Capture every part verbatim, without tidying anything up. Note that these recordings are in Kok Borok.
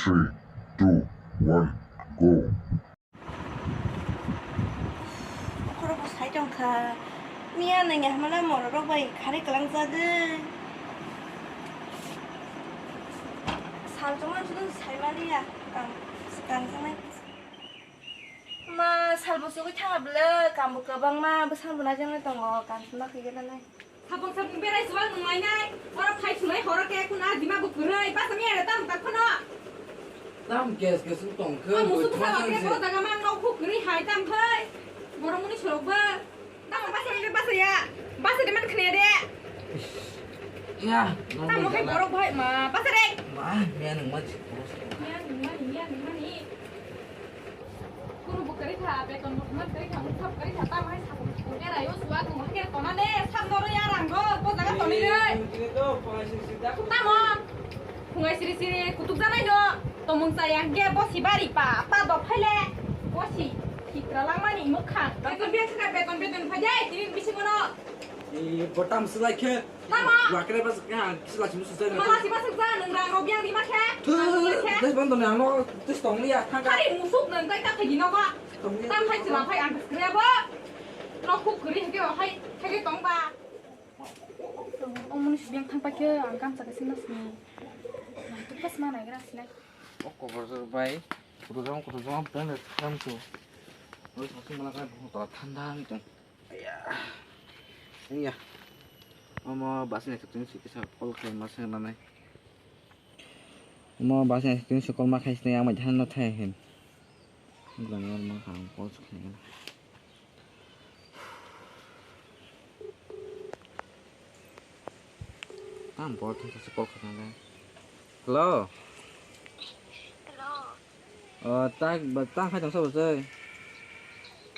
Three, two, one, go. Bokhorok bo sai tong kha. Miya nangya hamala morok rok bai khari kwlang jagwi. Sal tongma julu sai maliya. Ang kanjaknai. Ma sal bo chugwi tha bwle, kam bo kwbangma, bwsang bo najaknai tongo, kam sima khe gana nai. Sabong sabong berai suwak nung lainai, oro phai sunai horo khe kun a dima bo kwrwi, basa miya re tam tak phano. Tam kes kes wng tong khe, ang musu bwtha bwsa khe se. Bo jaga mang nok khu kwrwi hai tam phai. Borok muni sorok bo. Tamo basa de basa ya. Basa de man khne de. Ya, tamo khe borok bai ma basa de. Ma, miya nung ma chi. Miya nung ma ni, miya nung ma ni. Kunu bo kwrwi kha, beton bo khma kwrwi kha, mukha kwrwi kha, tamo hai sabung sukung era yo suwa tong hai khe tona de, sab noro ya rang go, bo jaga toni de. Tamo. Phungai siri siri kutuk janai no. Tomung chaya hingke bosi bari pa, pa do phaile. Bosi, sitra langmani mukhang. Beton biya saka beton beton phajai, tini bisingono. Ee, botam silai khe. Tamo. Wakre bas kha, sila simu sujai. Mala siba sujai, nang rang robiang rima khe. Nang rima khe. Des bando nang no, des tong liya, thang ka. Hari musuk nang kai ta phagi no ba. Tong liya. Tam hai sila phai ang kre ba. No khuk kri hingke hai, hai tong ba. Omoni sibiyang thang paikhe ang kamsa kaisa masni. Naituk pas ma naigra sinai. O kobor bai kutu jang kutu jang pran kam tu. Oi sasi mana kai bu to thanda ni tong. Aya. Iya. Omo basni tuk tuni sikisa kol khai ma seng nanai. Omo basni tuk tuni sikol ma khai sinai ang mai than no thai hin. Bulan ma khang kol khai. Ang bor thang thang se call khaina le. Hello. Hello. O, tak, ba, tak khai tong sa bo sei.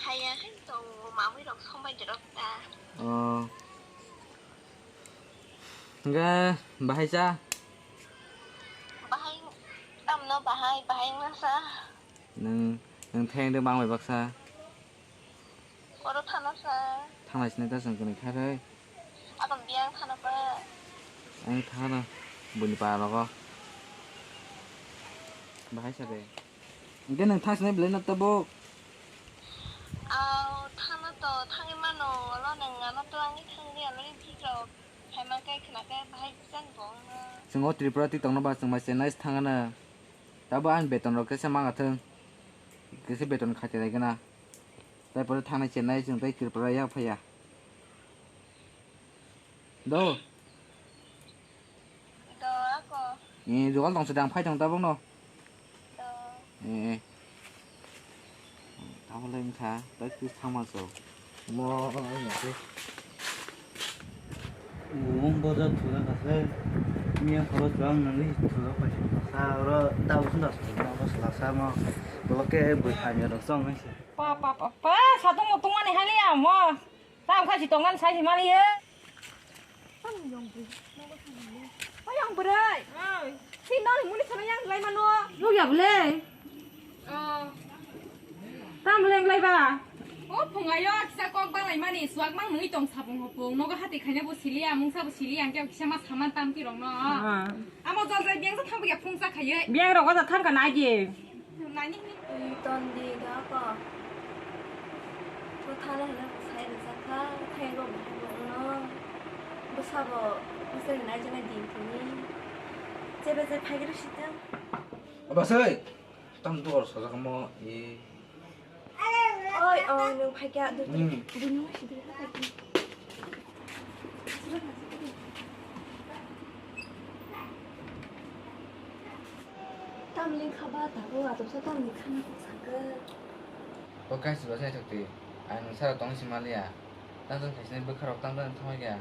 Khaya hai tong, mamui rok sombai jorok ta. O. Hingke bahai cha? Bahai, tamno bahai, bahai masa. Nang, nang theng de bang bai baksa. Oro thana sa. Thana sini ta sang kene kha re. Abang biang thana pa. Ang thana buni pa rogo. Bahai sa de. Hingke nang thang sini belai na tabuk. Aw, thana to, thangwi mano, olo nang ano to ani thangwi ano ri bhiro. Phaima kai khna kai bahai bijani bo wngno. Chwng o Tripura twi tongno ba chwng bai Chennai se thangana. Tabo ani beton rok kesa manga thung. Kesa beton khati lai gana. Tai pore thangnai Chennai chwng tai Tripura yak phaiya. Do. Do ako. Ni jugal tong sedang phai tong tabuk no. Do. Eh. Tamo le wngkha, bai kis thangma so. Mo, mo, mo. Wng boja thura kase. Miya khoro chuang nangwi thura pai sa oro tabo sunda sa mo sala sa mo. Bolo ke bui hamya rok song nai se. Pa, pa, pa, pa, satung mutung mani hali amo. Tam kha si tongan sai si mali he. Ayang bwrwi. Si nang muni sana yang lai mano. Nukya bwle. Tam leng lai ba. O phungayo kisa kok balai mani suak mang nui tong sapung hopung. Nogo hati khaina bo siliya, mungsa bo siliya, angke kisa ma saman tam tirong no. Amo jol jai biang sa thang ya phung sa khaye. Biang rogo sa thang ka naji. Nani ni? Ton di da ko. Ko thana hana ko sai rijak kha, thai ro bo no. Bwsa bo bwsa ni nai jana din tini. Chebe je phai gre sita. Abasai, tam dor sajak mo e. Oi, oi, nung phai kya dur. Hmm. Dunu si dur ha. Tamling kha ba tabuk atwmsa tamling khana kok sakhe. O kaisa ba sai thokti. Ang nung sara tong si maliya. Tang tang khaisini bwkha rok tang tang thangma kya.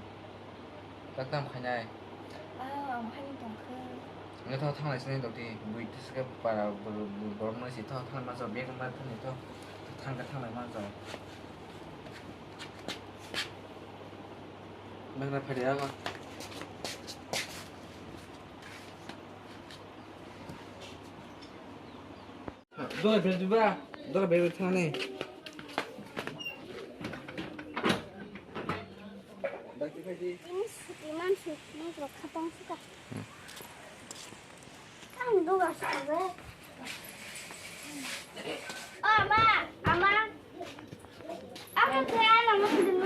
Tak tam khainai. Ah, ang phai tong khe. Nge tho thanglai sini dokti. Bui tiske para borok no si tho thang ma so bag ma thani tho. Thang ka thanglai ma so. Nang na phari ama. Dora bel juba, dora bel thani. Ini iman sih, ini rok khatong suka. Ang doga O ama, ama. Ako khe ano